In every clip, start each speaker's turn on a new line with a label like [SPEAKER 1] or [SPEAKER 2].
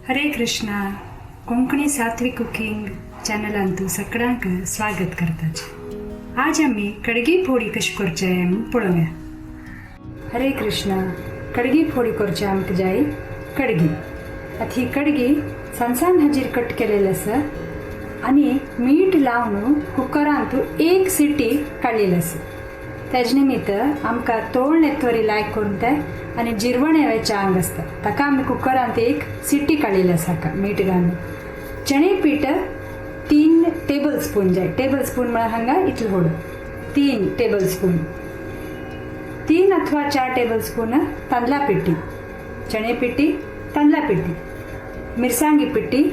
[SPEAKER 1] हरे कृष्णा. कोंकणी सात्विक कुकिंग चॅनलांतू सगळ्यांक स्वागत करताचे. आज आमी कडगी फोडी कशी करचे पळोवया. हरे कृष्णा. कडगी फोडी करचे आमकां जाय कडगी. आतां ही कडगी सनसान हाजीर कट केलेली आसा आनी मीठ लावन कुकरांत एक सिटी काडलेली आसा. तेजे निमित्त आमकां तोळणे तोरी लायक करून ते आनी जिरवण येवचे आंग आसता ताका आमी कुकरांत एक सिटी काडलेली आसा. हाका मीठ घालून चणे पीठ 3 टेबल स्पून जाय. टेबल स्पून म्हळ्यार हांगा इतलें व्हड 3 टेबल स्पून, 3 अथवा 4 टेबल स्पून तांदळा पिठी, चणे पिठी, तांदळा पिठी, मिरसांगी पिठी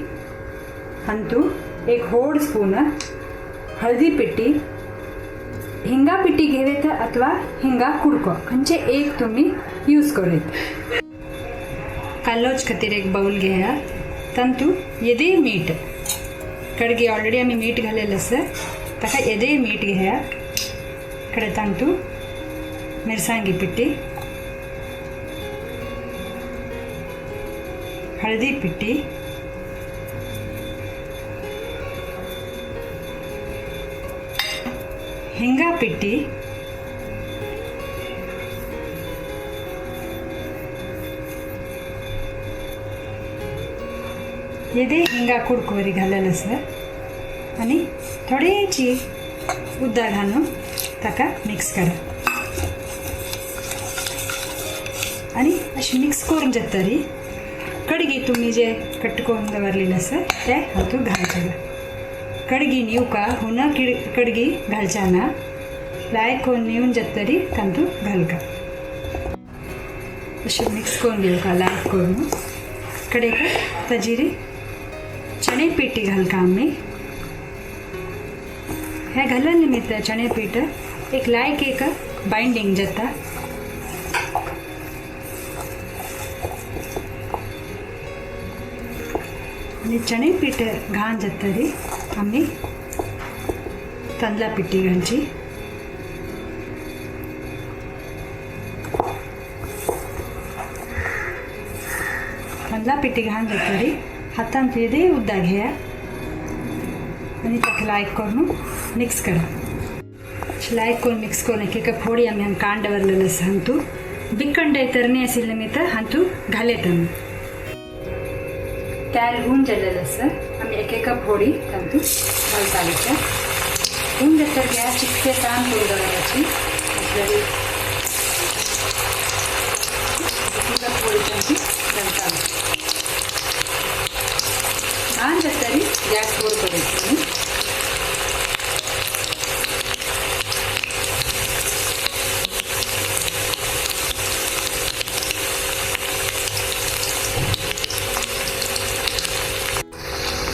[SPEAKER 1] अंतू एक होड स्पून, हळदी पिठी, हिंगा पिठी घेवेत अथवा हिंगा कुडको खंयचे एक तुम्ही यूज करूं. कालोच खातीर एक बाउल घेया. तांतू येदे मीठ, कडगी ऑलरेडी आमी मीठ घालेलें आसा ताका येदे मीठ घेया. कडे तांतू मिरसांगी पिठी, हळदी पिठी, हिंगा पिठी, येदे हिंगा कुडको वरी घालेलें आसा आनी थोडेची उदक घालून ताका मिक्स करा आनी अशें मिक्स करून जातरी कडगी तुमी जे कट करून दवरलेलें आसा तें हातूंत घालचें. कडगी न्हिवका हुना कडगी घालच्या ना, लायक करून न्हिवून जातरी तातूंत घालका. अशें मिक्स करून घेवका लायक करून. कडेक ताजेर चणे पिठी घालका आमी. हें घालून निमित्त चणे पीठ एक लायक एक बायंडींग जाता. आनी चणे पीठ घाण जातरी आमी तांदळा पिठी घालची. तांदळा पिठी घाण जातरी हातान येदे उदक घेया आनी ताका लायक करून मिक्स करा. लायक करून मिक्स करून एक एक फोडी आमी हांगा कांड दवरलेलें आसा हातूंत बिकंडे तरणे आशिल्ले निमित्त हातूंत घालयता आमी. तेल हून जाल्लेलें आसा आमी एक एक फोडी तातूंत घालता. हून जातर गॅस चिकटे ताण करून दवरपाची. एक एक फोडी तातूंत घालता. घाण जातरी गॅस व्हड करायचो आमी.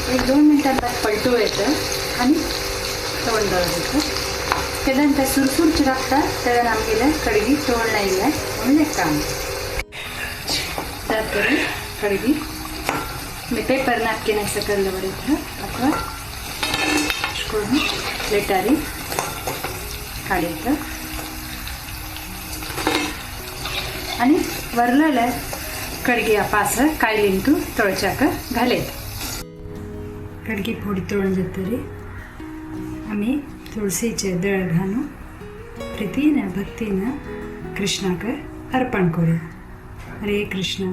[SPEAKER 1] एक 2 मिनटां ताका पलटू येता आनी तोंड दवरायचें. केन्ना तें सुरसूरचें लागता तेन्ना आमगेलें कडगी तोळ आयलें म्हणून एक काम जातरी कडगी मी पेपर नॅपकिन सकयल दवरता अथवा अशें करून प्लेटारी काडयता आनी वरलेले कडगी पास कायलींतू तळच्याक घालयता. कडगी फोडी तळून जातरी आमी तुळसीचे दळ घालून प्रितीन भक्तीन कृष्णाक अर्पण करूया. हरे कृष्णा.